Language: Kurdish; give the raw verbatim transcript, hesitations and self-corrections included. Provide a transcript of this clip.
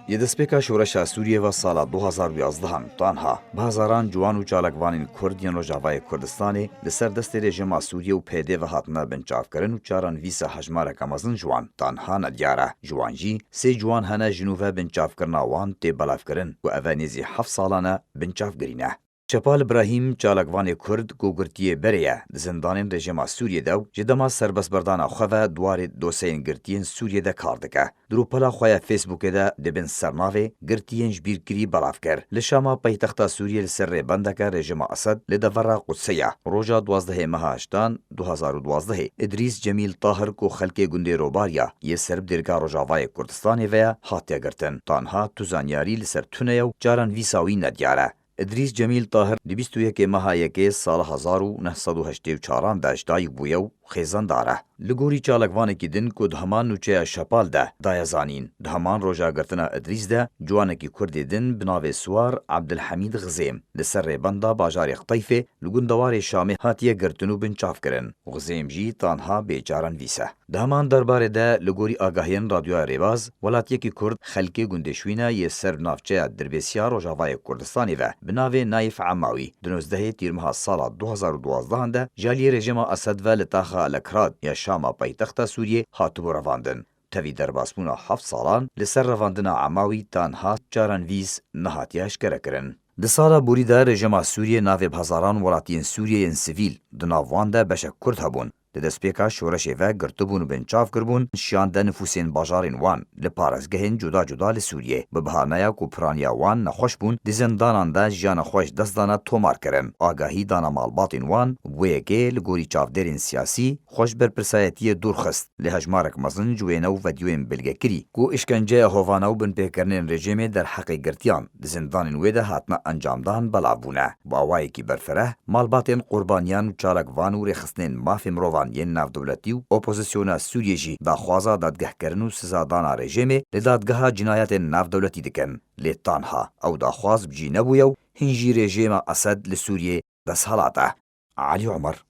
Yê destpêka şoreşa Sûriyê ve sala du hazar û yazdehan, tanha bi hezaran ciwan û çalakvanên Kurd yên Rojavayê Kurdistanê li ser destê rejîma Sûriyê û P D ve hatine binçavkirin û çaran vîsa hejmareke mezin ji wan tanha nediyar e. Ji wan jî sê ciwan hene ji nû ve binçavkirina wan tê belavkirin û ev e nêzî heft salan e binçavkirî ne. Şepal Îbrahîm, çalakvanê Kurd ku girtiyê berê ye, di zindanên rejîma Sûriyê de û ji dema serbestberdana xwe ve di warê dosyeyên girtiyên Sûriyê de kar dike. Di rûpela xwe ya Facebookê de di bin sernavê Girtiyên ji bîr kirî belav kir. Li Şama paytexta Sûriyê li ser rêbendeke rejîma Esed li devera Qudsê ye. Roja duwazdehê meha heştan du hazar û duwazdehê Idrîs Cemîl Tahir ku xelkê gundê Robariya yê ser bi dêrga Rojavayê Kurdistanê ve ye hatiye girtin. Tanha tu zanyarî li ser tune ye û caran vîsa wî nediyar e. Idrîs Cemîl Tahir di bîst û yekê meha yekê sala hezar û neh sed û heştê û çaran de ji dayik bûye û xêzendar e. Li gorî çalakvanekî din ku di heman nûçeya Şepal de daye zanîn, di heman roja girtina Idrîs de ciwanekî Kurdê din bi navê Siwar Ebdilhemîd Xizêm li ser rêbenda bajarê Qteyfê li gundewarê Şamê hatiye girtin û binçavkirin. Xizêm jî tanha bê caran vîs e. Di heman derbarê de, li gorî agahiyên Radyoya Rêbaz, welatiyekî Kurd xelkê gundê Şwîna yê ser navçeya Dirbêsiya Rojavayê Kurdistanê ve bi navê Nayif Emawî di nozdehê Tîrmeha sala du hazar û duwazdehan de ji aliyê rejîma Esed ve li taxa Elekrad ya Şama paytexta Sûriyê hatibû revandin. Tevî derbasbûna heft salan li ser revandina Emawî tanha caran vîs nehatiye eşkerekirin. Di sala borî de rejîma Sûriyê navê bi hezaran welatiyên Sûriyê yên sivîl, di nav wan de beşek Kurd hebûn, di destpêka şoreşê ve girtibûn û binçav kiribûn, şiyan de nifûsên bajarên wan li parêzgehên cuda cuda li Sûriyê, bi bahaneya ku piraniya wan nexweş bûn, di zindanan de jiyana xwe ji dest dane tomar kirin. Agahî dana malbatên wan, bi wê yekê li gorî çavdêrên siyasî, xwe ji berpirsayetiyê dûr xist. Lê hejmarek mezin ji wêne û vedyoyên bilgekirî ku îşkenceya hovane û binpêkirinên rejîmê derheqê girtiyan di zindanên wê de hatine encamdan belav bûne. Bi awayekî berfireh, malbatên qurbaniyan û çalakvan û rêxistinên mafê mirovan yên navdewletî û opozisyona Sûriyê jî daxwaza dadgehkirin û sizadana rejîmê li Dadgeha Cinayetên Navdewletî dikin. Lê tanha ew daxwaz bi cî nebûye û hîn jî rejîma Esed li Sûriyê desthilat e. Elî Omer,